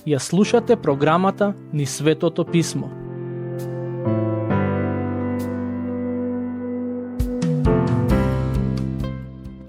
Ја слушате програмата Низ Светото Писмо.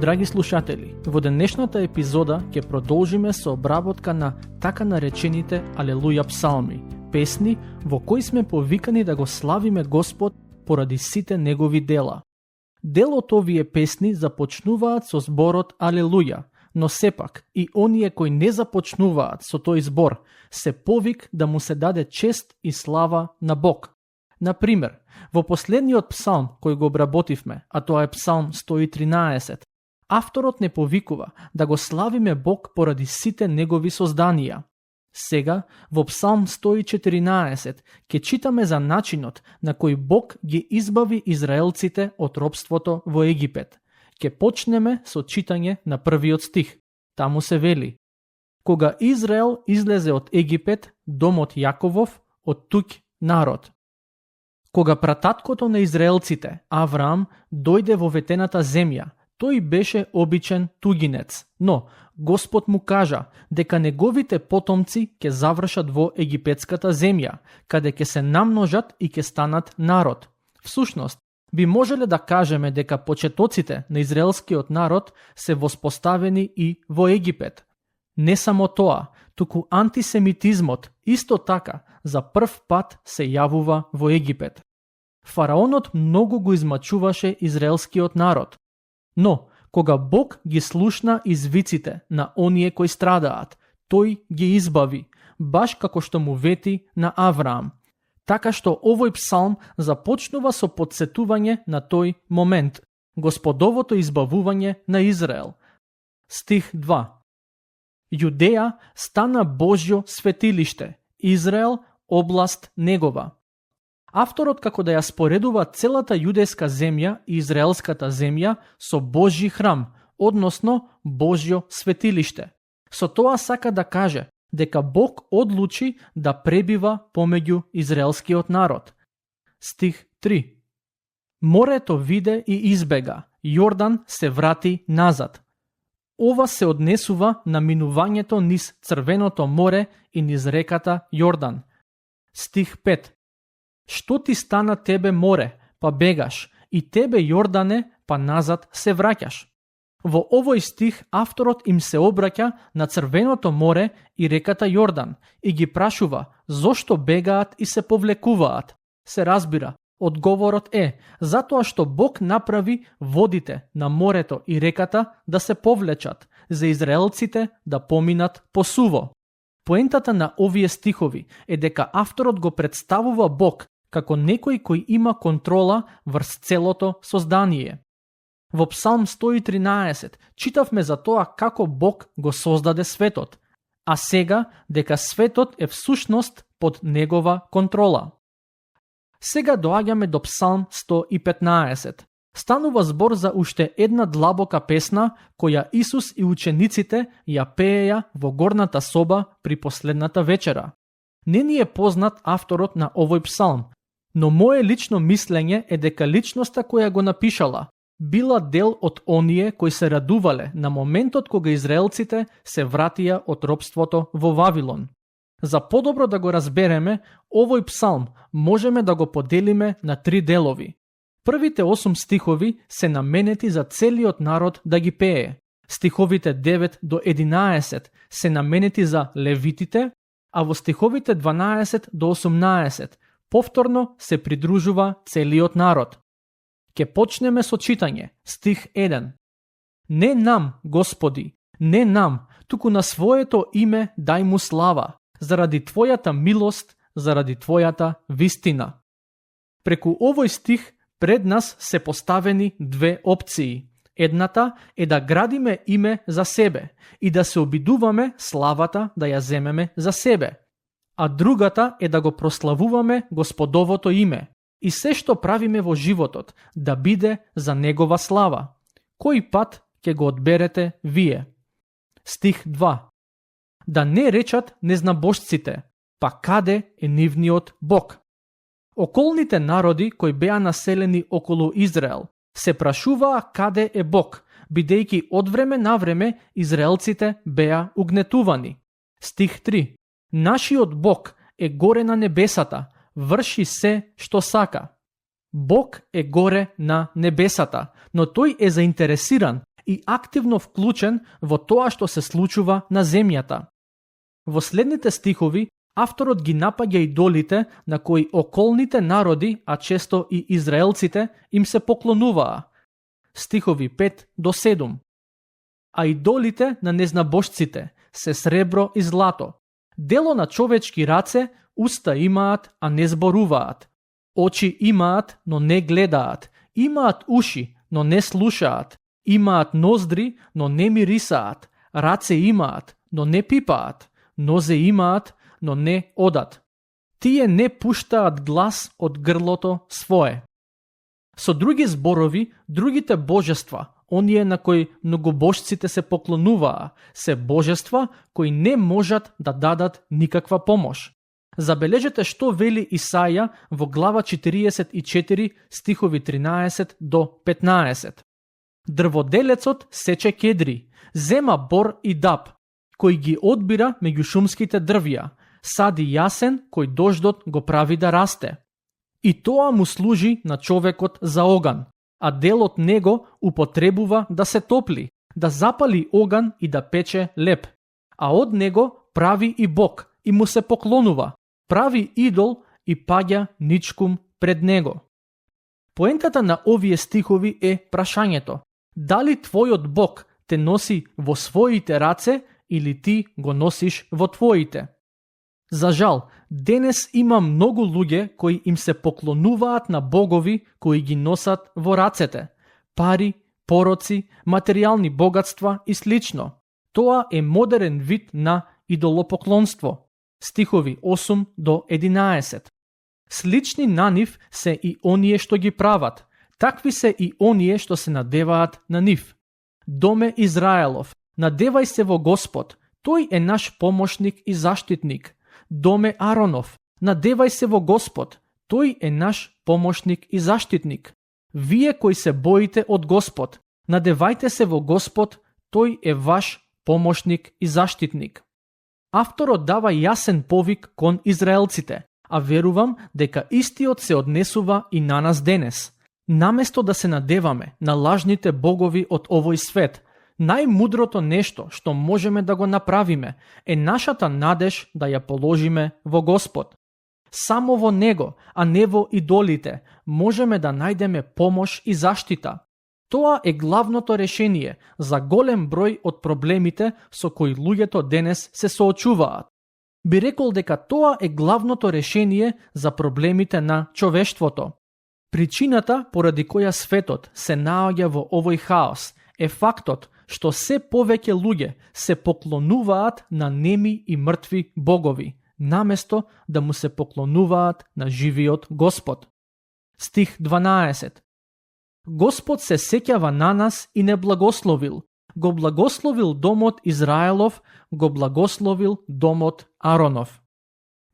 Драги слушатели, во денешната епизода ќе продолжиме со обработка на така наречените Алелуја псалми, песни во кои сме повикани да го славиме Господ поради сите негови дела. Дел од овие песни започнуваат со зборот Алелуја, но сепак и оние кои не започнуваат со тој збор се повик да му се даде чест и слава на Бог. Например, во последниот псалм кој го обработивме, а тоа е псалм 113, авторот не повикува да го славиме Бог поради сите негови созданија. Сега, во псалм 114, ќе читаме за начинот на кој Бог ги избави израелците од робството во Египет. Ќе почнеме со читање на првиот стих. Таму се вели: Кога Израел излезе од Египет, домот Јаковов, од туѓ народ. Кога прататкото на израелците, Авраам, дојде во ветената земја, тој беше обичен тугинец, но Господ му кажа дека неговите потомци ќе завршат во египетската земја, каде ќе се намножат и ќе станат народ. Всушност, би можеле да кажеме дека почетоците на израелскиот народ се воспоставени и во Египет. Не само тоа, туку антисемитизмот исто така за прв пат се јавува во Египет. Фараонот многу го измачуваше израелскиот народ, но кога Бог ги слушна извиците на оние кои страдаат, тој ги избави, баш како што му вети на Авраам. Така што овој псалм започнува со подсетување на тој момент, Господовото избавување на Израел. Стих 2. Јудеја стана Божјо светилиште, Израел област негова. Авторот како да ја споредува целата јудејска земја и израелската земја со Божји храм, односно Божјо светилиште. Со тоа сака да каже дека Бог одлучи да пребива помеѓу израелскиот народ. Стих 3. Морето виде и избега, Јордан се врати назад. Ова се однесува на минувањето низ Црвеното море и низ реката Јордан. Стих 5. Што ти стана тебе море, па бегаш, и тебе Јордане, па назад се враќаш. Во овој стих авторот им се обраќа на Црвеното море и реката Јордан и ги прашува зошто бегаат и се повлекуваат. Се разбира, одговорот е затоа што Бог направи водите на морето и реката да се повлечат, за израелците да поминат по суво. Поентата на овие стихови е дека авторот го представува Бог како некој кој има контрола врз целото создание. Во Псалм 113 читавме за тоа како Бог го создаде светот, а сега дека светот е всушност под негова контрола. Сега доаѓаме до Псалм 115. Станува збор за уште една длабока песна која Исус и учениците ја пееја во горната соба при последната вечера. Не ни е познат авторот на овој псалм, но мое лично мислење е дека личноста која го напишала била дел од оние кои се радувале на моментот кога израелците се вратија од робството во Вавилон. За подобро да го разбереме, овој псалм можеме да го поделиме на 3 делови. Првите 8 стихови се наменети за целиот народ да ги пее. Стиховите 9 до 11 се наменети за левитите, а во стиховите 12 до 18 повторно се придружува целиот народ. Ке почнеме со читање, стих 1. Не нам, Господи, не нам, туку на своето име дај му слава, заради Твојата милост, заради Твојата вистина. Преку овој стих пред нас се поставени 2 опции. Едната е да градиме име за себе и да се обидуваме славата да ја земеме за себе. А другата е да го прославуваме Господовото име и се што правиме во животот да биде за Негова слава. Кој пат ќе го одберете вие? Стих 2. Да не речат незнабожците, па каде е нивниот Бог? Околните народи кои беа населени околу Израел се прашуваа каде е Бог, бидејќи од време на време израелците беа угнетувани. Стих 3. Нашиот Бог е горе на небесата, врши се што сака. Бог е горе на небесата, но тој е заинтересиран и активно вклучен во тоа што се случува на земјата. Во следните стихови, авторот ги напаѓа идолите на кои околните народи, а често и израелците, им се поклонуваа. Стихови 5 до 7. А идолите на незнабожците се сребро и злато. Дело на човечки раце, уста имаат, а не зборуваат. Очи имаат, но не гледаат. Имаат уши, но не слушаат. Имаат ноздри, но не мирисаат. Раце имаат, но не пипаат. Нозе имаат, но не одат. Тие не пуштаат глас од грлото свое. Со други зборови, другите божества, оние на кои многобожците се поклонуваа, се божества кои не можат да дадат никаква помош. Забележете што вели Исаја во глава 44, стихови 13 до 15. Дрводелецот сече кедри, зема бор и даб, кој ги одбира меѓу шумските дрвја, сади јасен кој дождот го прави да расте. И тоа му служи на човекот за оган, а дел од него употребува да се топли, да запали оган и да пече леп. А од него прави и Бог и му се поклонува, прави идол и паѓа ничкум пред него. Поентата на овие стихови е прашањето: дали твојот Бог те носи во своите раце или ти го носиш во твоите? За жал, денес има многу луѓе кои им се поклонуваат на богови кои ги носат во рацете. Пари, пороци, материјални богатства и слично. Тоа е модерен вид на идолопоклонство. Стихови 8 до 11. Слични на нив се и оние што ги прават. Такви се и оние што се надеваат на нив. Доме Израелов, надевај се во Господ. Тој е наш помошник и заштитник. Доме Аронов, надевај се во Господ. Тој е наш помошник и заштитник. Вие кои се боите од Господ, надевајте се во Господ. Тој е ваш помошник и заштитник. Авторот дава јасен повик кон израелците, а верувам дека истиот се однесува и на нас денес. Наместо да се надеваме на лажните богови од овој свет, најмудрото нешто што можеме да го направиме е нашата надеж да ја положиме во Господ. Само во Него, а не во идолите, можеме да најдеме помош и заштита. Тоа е главното решение за голем број од проблемите со кои луѓето денес се соочуваат. Би рекол дека тоа е главното решение за проблемите на човештвото. Причината поради која светот се наоѓа во овој хаос е фактот што се повеќе луѓе се поклонуваат на неми и мртви богови, наместо да му се поклонуваат на живиот Господ. Стих 12. Господ се сеќава на нас и не благословил. Го благословил домот Израелов, го благословил домот Аронов.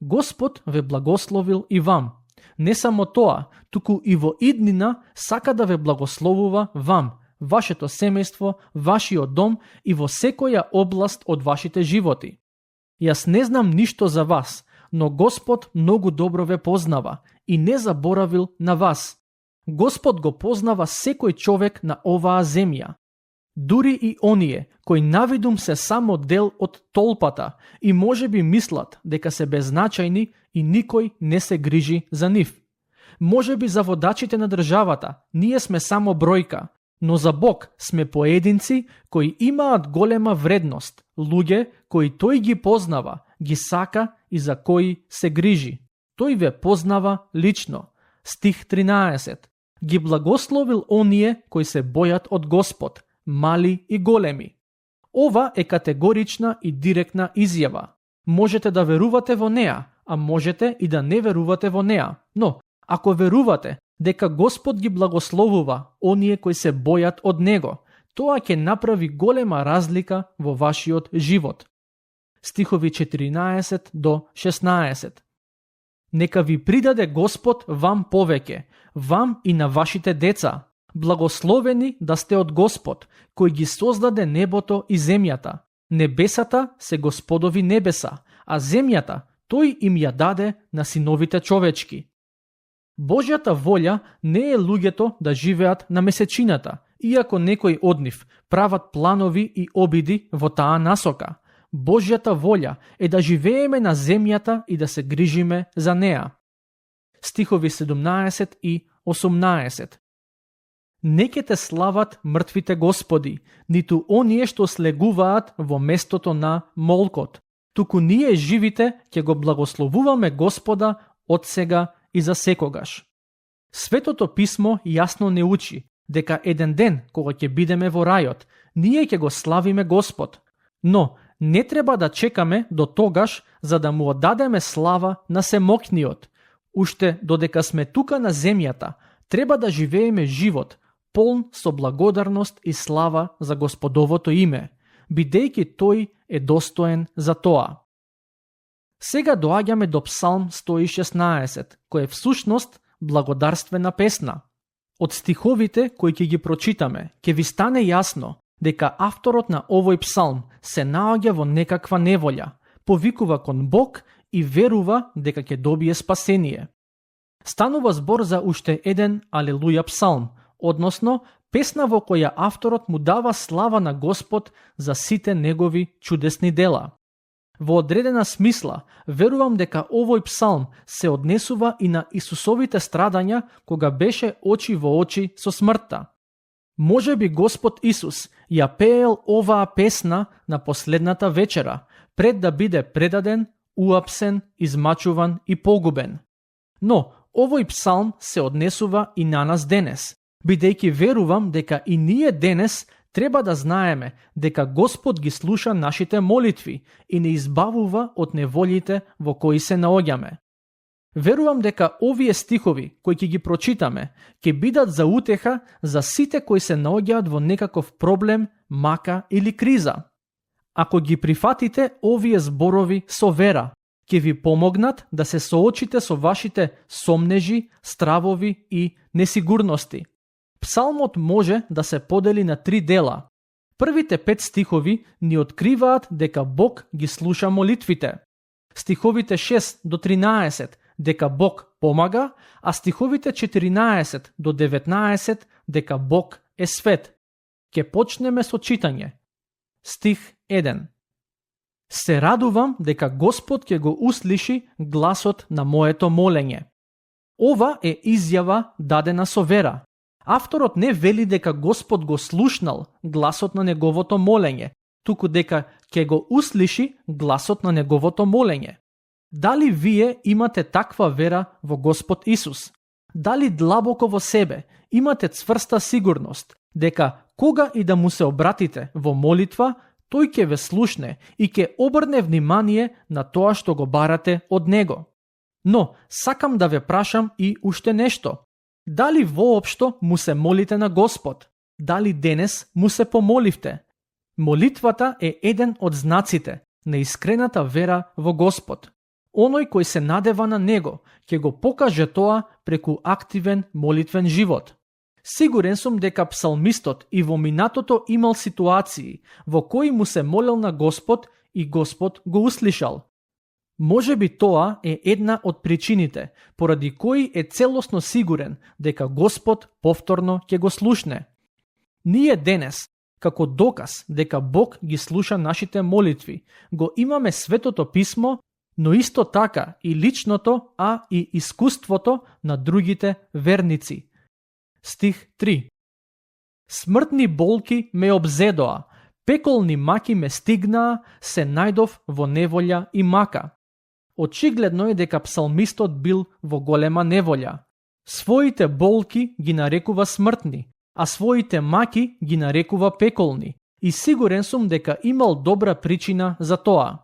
Господ ве благословил и вам. Не само тоа, туку и во иднина сака да ве благословува вам, вашето семејство, вашиот дом и во секоја област од вашите животи. Јас не знам ништо за вас, но Господ многу добро ве познава и не заборавил на вас. Господ го познава секој човек на оваа земја. Дури и оние кои навидум се само дел од толпата и можеби мислат дека се беззначајни и никој не се грижи за нив. Можеби за водачите на државата ние сме само бројка, но за Бог сме поединци кои имаат голема вредност, луѓе кои тој ги познава, ги сака и за кои се грижи. Тој ве познава лично. Стих 13. Ги благословил оние кои се бојат од Господ, мали и големи. Ова е категорична и директна изјава. Можете да верувате во неа, а можете и да не верувате во неа. Но, ако верувате дека Господ ги благословува оние кои се бојат од Него, тоа ќе направи голема разлика во вашиот живот. Стихови 14 до 16. Нека ви придаде Господ вам повеќе, вам и на вашите деца. Благословени да сте од Господ, кој ги создаде небото и земјата. Небесата се Господови небеса, а земјата тој им ја даде на синовите човечки. Божјата волја не е луѓето да живеат на месечината, иако некои од нив прават планови и обиди во таа насока. Божјата волја е да живееме на земјата и да се грижиме за неа. Стихови 17 и 18. Не ќе те слават мртвите Господи, ниту оние што слегуваат во местото на молкот, туку ние живите ќе го благословуваме Господа од сега и за секогаш. Светото писмо јасно не учи дека еден ден, кога ќе бидеме во рајот, ние ќе го славиме Господ, но не треба да чекаме до тогаш за да му оддадеме слава на Семокниот. Уште додека сме тука на земјата, треба да живееме живот, полн со благодарност и слава за Господовото име, бидејќи тој е достоен за тоа. Сега доаѓаме до Псалм 116, кој е всушност благодарствена песна. Од стиховите кои ќе ги прочитаме, ќе ви стане јасно дека авторот на овој псалм се наоѓа во некаква неволја, повикува кон Бог и верува дека ќе добие спасение. Станува збор за уште еден алелуја псалм, односно песна во која авторот му дава слава на Господ за сите негови чудесни дела. Во одредена смисла, верувам дека овој псалм се однесува и на Исусовите страдања кога беше очи во очи со смртта. Може би Господ Исус ја пеел оваа песна на последната вечера, пред да биде предаден, уапсен, измачуван и погубен. Но овој псалм се однесува и на нас денес, бидејќи верувам дека и ние денес треба да знаеме дека Господ ги слуша нашите молитви и не избавува од неволите во кои се наоѓаме. Верувам дека овие стихови, кои ќе ги прочитаме, ќе бидат за утеха за сите кои се наоѓаат во некаков проблем, мака или криза. Ако ги прифатите овие зборови со вера, ќе ви помогнат да се соочите со вашите сомнежи, стравови и несигурности. Псалмот може да се подели на 3 дела. Првите 5 стихови ни откриваат дека Бог ги слуша молитвите. Стиховите 6 до 13 дека Бог помага, а стиховите 14 до 19 дека Бог е свет. Ке почнеме со читање. Стих 1. Се радувам дека Господ ќе го услиши гласот на моето молење. Ова е изјава дадена со вера. Авторот не вели дека Господ го слушнал гласот на неговото молење, туку дека ќе го услиши гласот на неговото молење. Дали вие имате таква вера во Господ Исус? Дали длабоко во себе имате цврста сигурност дека кога и да му се обратите во молитва, тој ќе ве слушне и ќе обрне внимание на тоа што го барате од него? Но сакам да ве прашам и уште нешто. Дали воопшто му се молите на Господ? Дали денес му се помоливте? Молитвата е еден од знаците на искрената вера во Господ. Оној кој се надева на него ќе го покаже тоа преку активен молитвен живот. Сигурен сум дека псалмистот и во минатото имал ситуации во кои му се молел на Господ и Господ го услишал. Може би тоа е една од причините поради кои е целосно сигурен дека Господ повторно ќе го слушне. Ние денес, како доказ дека Бог ги слуша нашите молитви, го имаме Светото писмо, но исто така и личното, а и искуството на другите верници. Стих 3. Смртни болки ме обзедоа, пеколни маки ме стигнаа, се најдов во неволја и мака. Очигледно е дека псалмистот бил во голема неволја. Своите болки ги нарекува смртни, а своите маки ги нарекува пеколни, и сигурен сум дека имал добра причина за тоа.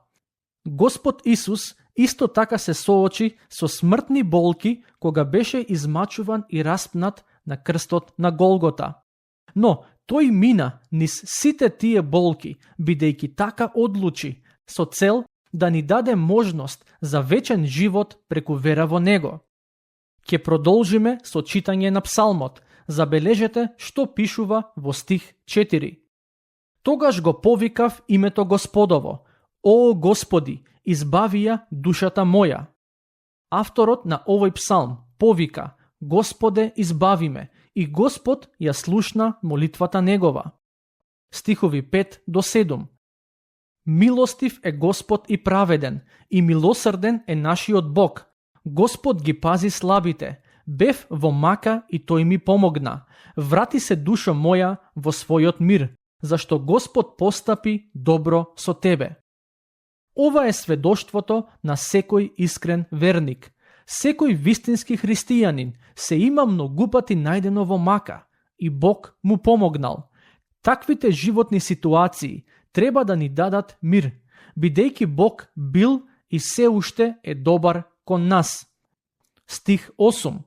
Господ Исус исто така се соочи со смртни болки кога беше измачуван и распнат на крстот на Голгота. Но тој мина низ сите тие болки, бидејќи така одлучи, со цел да ни даде можност за вечен живот преку вера во него. Ќе продолжиме со читање на псалмот, забележете што пишува во стих 4. Тогаш го повикав името Господово. О, Господи, избави ја душата моја. Авторот на овој псалм повика: Господе, избави ме, и Господ ја слушна молитвата негова. Стихови 5 до 7. Милостив е Господ и праведен, и милосрден е нашиот Бог. Господ ги пази слабите. Бев во мака и тој ми помогна. Врати се душо моја во својот мир, зашто Господ постапи добро со тебе. Ова е сведоштвото на секој искрен верник. Секој вистински христијанин се има многу пати најдено во мака и Бог му помогнал. Таквите животни ситуации треба да ни дадат мир, бидејќи Бог бил и се уште е добар кон нас. Стих 8.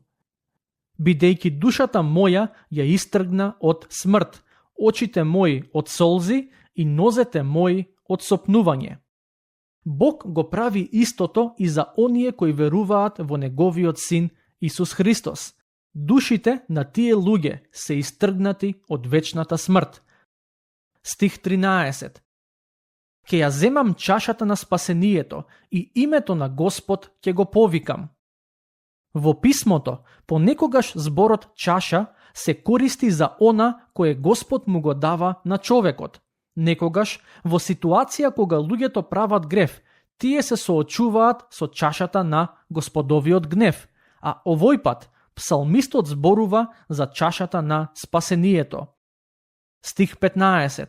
Бидејќи душата моја ја истргна од смрт, очите мои од солзи и нозете мои од сопнување. Бог го прави истото и за оние кои веруваат во Неговиот Син Исус Христос. Душите на тие луѓе се истргнати од вечната смрт. Стих 13. Ке ја земам чашата на спасението и името на Господ ќе го повикам. Во писмото, понекогаш зборот чаша се користи за она кое Господ му го дава на човекот. Некогаш, во ситуација кога луѓето прават грев, тие се соочуваат со чашата на Господовиот гнев, а овој пат псалмистот зборува за чашата на спасението. Стих 15.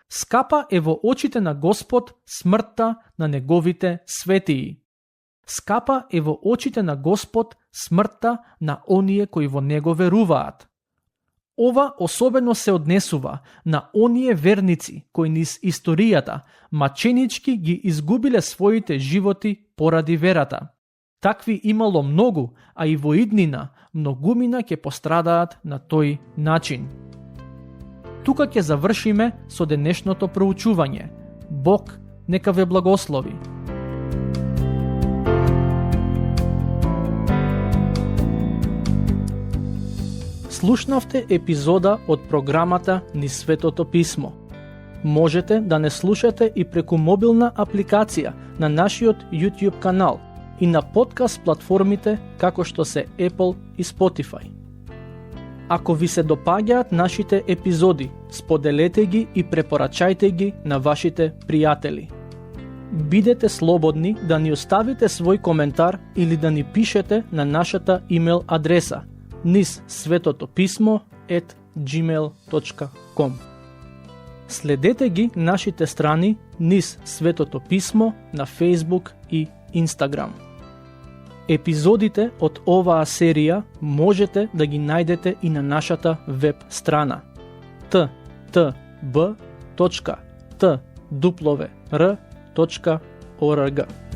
Скапа е во очите на Господ смртта на неговите светии. Скапа е во очите на Господ смртта на оние кои во него веруваат. Ова особено се однесува на оние верници кои низ историјата маченички ги изгубиле своите животи поради верата. Такви имало многу, а и во иднина многумина ќе пострадаат на тој начин. Тука ќе завршиме со денешното проучување. Бог нека ве благослови. Слушнавте епизода од програмата Низ Светото Писмо. Можете да не слушате и преку мобилна апликација на нашиот YouTube канал и на подкаст платформите како што се Apple и Spotify. Ако ви се допаѓаат нашите епизоди, споделете ги и препорачајте ги на вашите пријатели. Бидете слободни да ни оставите свој коментар или да ни пишете на нашата имейл адреса nizsvetotopисmo@gmail.com. Следете ги нашите страни Низ Светото Писмо на Facebook и Instagram. Епизодите од оваа серија можете да ги најдете и на нашата веб страна ttb.twr.org.